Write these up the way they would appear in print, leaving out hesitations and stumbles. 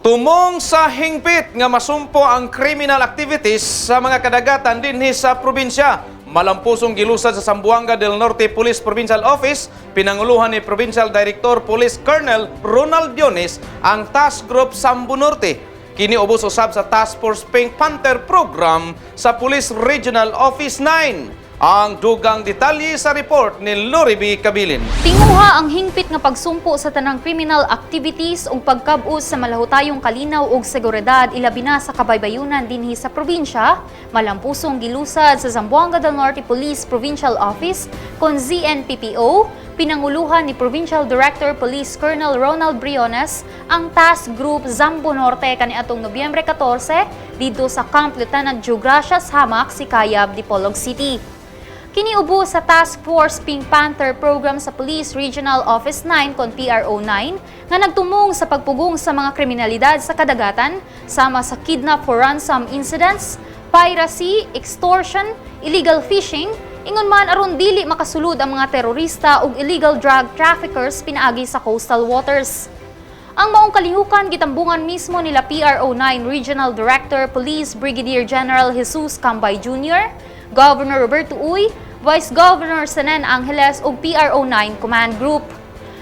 Tumong sa hingpit nga masumpo ang criminal activities sa mga kadagatan dinhi sa probinsya, malampusong gilusad sa Zamboanga del Norte Police Provincial Office, pinanguluhan ni Provincial Director Police Colonel Ronald Dionis, ang Task Group Sambo Norte. Kini ubos usab sa Task Force Pink Panther Program sa Police Regional Office 9. Ang dugang detalye sa report ni Loriby Kabilin. Tinguha ang hingpit nga pagsumpo sa tanang criminal activities ug pagkab-os sa malahutayong kalinaw ug seguridad, ilabi na sa kabaybayunan dinhi sa probinsya, malampusong gilusad sa Zamboanga del Norte Police Provincial Office kon ZNPPO, pinanguluhan ni Provincial Director Police Colonel Ronald Briones, ang Task Group Zambo Norte kaniadtong Nobyembre 14 didto sa Camp Lieutenant Geogracias Hamac, Sicayab, Dipolog City. Kiniubo sa Task Force Pink Panther Program sa Police Regional Office 9 kon PRO 9 nga nagtumong sa pagpugong sa mga kriminalidad sa kadagatan sama sa kidnap for ransom incidents, piracy, extortion, illegal fishing, ingon man aron dili makasulod ang mga terorista ug illegal drug traffickers pinaagi sa coastal waters. Ang maong kalihukan gitambungan mismo nila PRO 9 Regional Director Police Brigadier General Jesus Cambay Jr., Governor Roberto Uy, Vice Governor Senen Angeles ug PRO 9 Command Group.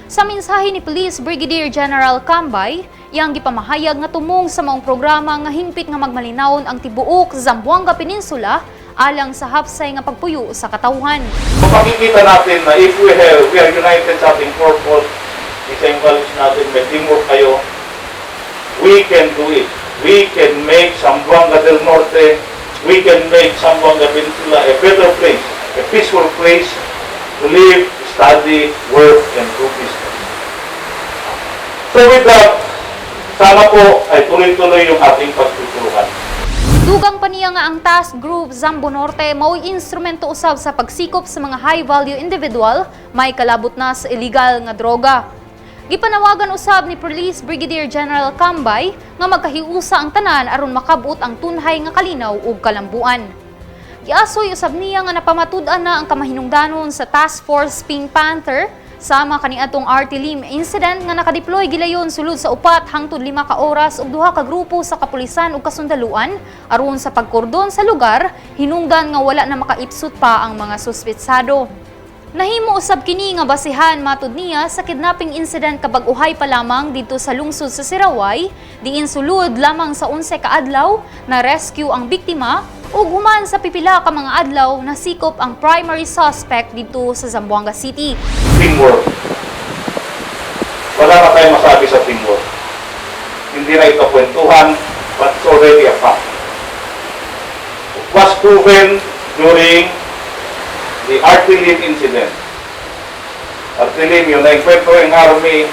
Sa mensahe ni Police Brigadier General Cambay, iyang gipamahayag nga tumong sa maong programa nga hingpit nga magmalinawon ang tibuok Zamboanga Peninsula alang sa hapsay nga pagpuyo sa katawhan. Kung makikita natin na if we are united sa ating purpose, isa yung values natin, may teamwork kayo, we can do it. We can make Zamboanga del Norte, we can make Zamboanga Peninsula a better place, a peaceful place to live, study, work, and do business. So with that, sana po ay tuloy-tuloy yung ating pagtutulungan. Dugang pa niya nga ang Task Group Zambo Norte mao'y instrumento usab sa pagsikop sa mga high-value individual may kalabot na sa illegal nga droga. Gipanawagan usab ni Police Brigadier General Cambay nga magkahiusa ang tanan aron makabot ang tunhay nga kalinaw ug kalambuan. Giasoy usab niya nga napamatud-an na ang kamahinungdanon sa Task Force Pink Panther sama kaniadtong Artie Lim incident nga nakadeploy gilayon sulod sa 4 hangtod 5 ka oras og duha ka grupo sa kapulisan ug kasundaluan aron sa pagkordon sa lugar, hinungdan nga wala na makaipsot pa ang mga suspetsado. Nahimo usab kini nga basihan, matud niya, sa kidnapping incident kabag-uhay pa lamang didto sa lungsod sa Sirawai, diin sulod lamang sa 11 ka adlaw na rescue ang biktima ug human sa pipila ka mga adlaw nasikop ang primary suspect didto sa Zamboanga City. Teamwork. Wala na tayong masabi sa teamwork. Hindi na ito kwentuhan, but it's already a fact. It was proven during the Artie Lim incident. Artie Lim, yung naengkwentro yung army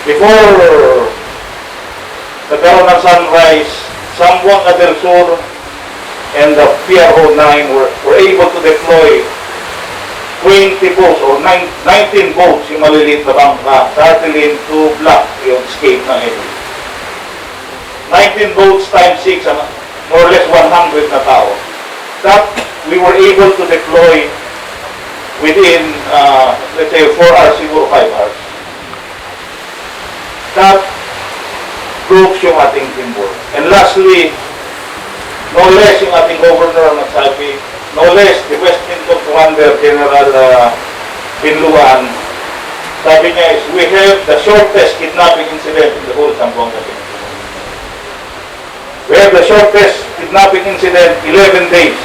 before nagkaroon ng sunrise, Zamboanga del Sur and the PRO-9 were able to deploy 20 boats or 9, 19 boats, yung maliliit na bangka sa Artie Lim to block yung escape ng enemy. 19 boats times 6, ano, more or less 100 na tao. That we were able to deploy within, let's say, 4 hours, siguro 5 hours. That proves yung ating teamwork. And lastly, no less yung ating governor ang nagsabi, no less the West MINCOM Commander General Binluan, sabi niya is, we have the shortest kidnapping incident in the whole Zamboanga Peninsula. We have the shortest kidnapping incident, 11 days.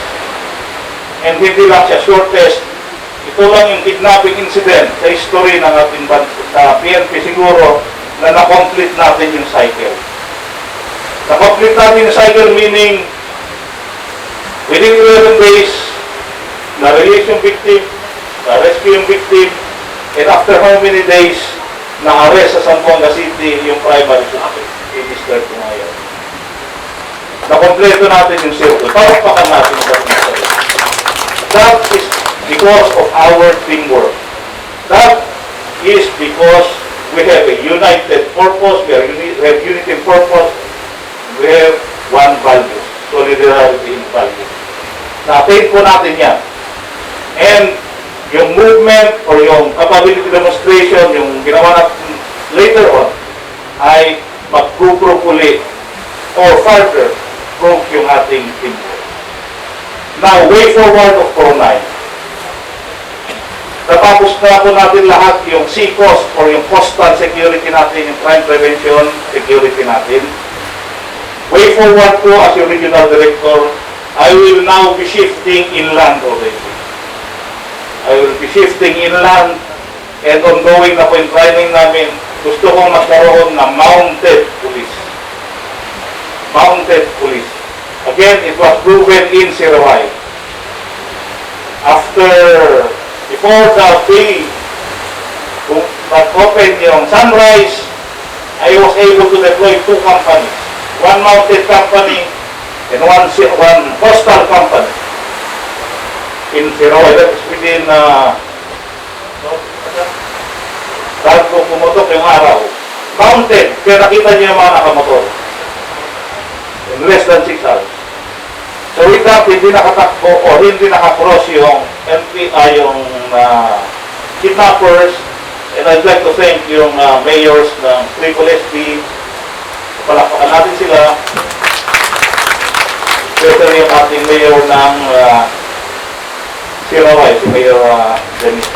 And hindi lang siya shortest, ito lang yung kidnapping incident sa history ng ating bansa, sa PNP siguro, na na-complete natin yung cycle. Na-complete natin yung cycle meaning within 11 days, na-release yung victim, na-rescue yung victim, and after how many days, na-arrest sa Zamboanga City yung primary suspect, si Mr. Tumayo. Na-kompleto natin yung circle. Palakpakan natin sa sarili. That is because of our teamwork. That is because we have a united purpose, we have unity in purpose, we have one value, solidarity in value. Na-attain po natin yan. And yung movement or yung capability demonstration, yung ginawa natin later on, ay Mag-prove uli or further prove yung ating teamwork. Now, way forward of 49. Natapos na po natin lahat yung CCOS or yung coastal security natin, yung crime prevention security natin. Way forward po as your regional director, I will now be shifting inland already. I will be shifting inland and ongoing na po yung training namin. Gusto kong magkaroon ng mounted police. Mounted police. Again, it was proven in Sirawai. After, before the day, kung nag-open yung sunrise, I was able to deploy two companies. One mounted company and one coastal company in Sirawai. That is within, no, bago pumutok yung araw. Mounted, kaya nakita niyo yung mga nakamotor. In less than 6 hours. So with that, hindi nakatakbo o hindi nakakross yung MP, yung kidnappers. And I'd like to thank yung mayors ng Triple SB. Palakpakan natin sila. Especially yung ating mayor ng Sirawai, si Mayor Dennis.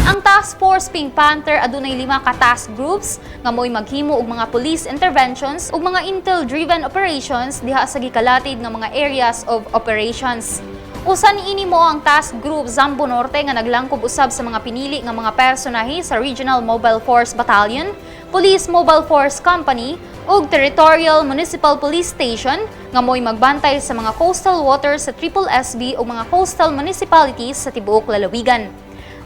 Ang Task Force Pink Panther adunay lima ka task groups nga mo'y maghimo og mga police interventions ug mga intel-driven operations diha sa gikalatid nga mga areas of operations. Usa niini mao ang Task Group Zambo Norte nga naglangkob usab sa mga pinili nga mga personahe sa Regional Mobile Force Battalion, Police Mobile Force Company ug Territorial Municipal Police Station nga mo'y magbantay sa mga coastal waters sa Triple SB ug mga coastal municipalities sa tibuok lalawigan.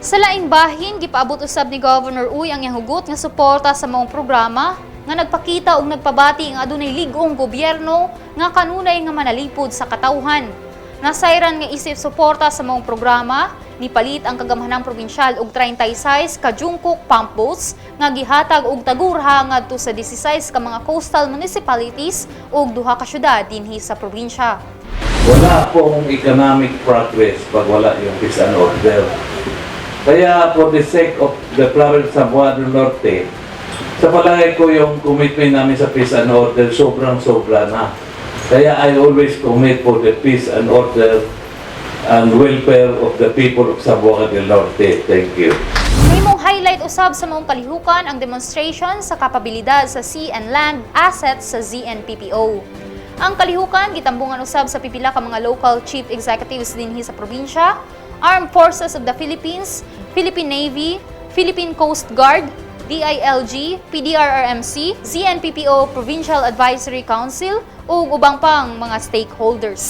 Sa laing bahin, gipaabot usab ni Governor Uy ang iyang hugot nga suporta sa maong programa nga nagpakita og nagpabati nga adunay lig-ong gobyerno nga kanunay nga manalipod sa katawhan. Nasayran nga isip suporta sa maong programa, nipalit ang kagamhanang probinsyal og 36 ka Jungkook pump boats nga gihatag og tagurha ngadto sa 16 ka mga coastal municipalities ug duha ka syudad dinhi sa probinsya. Wala pong economic progress pag wala yung peace and order. Kaya for the sake of the province of Zamboanga del Norte, sa palagay ko yung commitment namin sa peace and order, sobrang sobra na. Kaya I always commit for the peace and order and welfare of the people of Zamboanga del Norte. Thank you. Nahimong highlight usab sa maong kalihukan ang demonstration sa kapabilidad sa sea and land assets sa ZNPPO. Ang kalihukan gitambungan usab sa pipila ka mga local chief executives dinhi sa probinsya, Armed Forces of the Philippines, Philippine Navy, Philippine Coast Guard, DILG, PDRRMC, ZNPPO Provincial Advisory Council ug ubang pang mga stakeholders.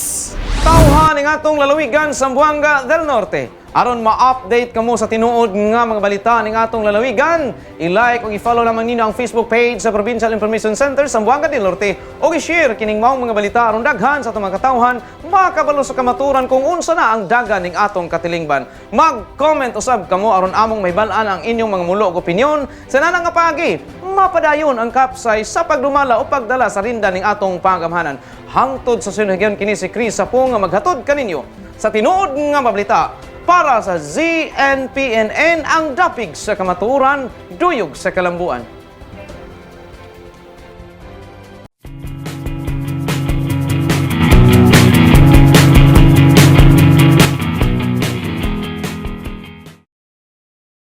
Tawhan ning atong lalawigan, Zamboanga del Norte. Aron ma-update kamo sa tinuod nga mga balita ning atong lalawigan, i-like ug i-follow lamang ninyo ang Facebook page sa Provincial Information Center, Zamboanga del Norte, ug i-share kining maong mga balita aron daghan sa atong mga katawhan makabalo sa kamaturan kung unsa na ang dagan ning atong katilingban. Mag-comment usab kamo aron among mahibal-an ang inyong mga mulo ug opinyon. Sa nana nga paagi, mapadayon ang kapsay sa pagdumala o pagdala sa rinda ning atong panggamhanan. Hangtod sa sunod, kini si Chris Sapong nga maghatod kaninyo sa tinuod nga mabalita para sa ZNPNN, ang dapig sa kamatuoran, duyog sa kalambuan.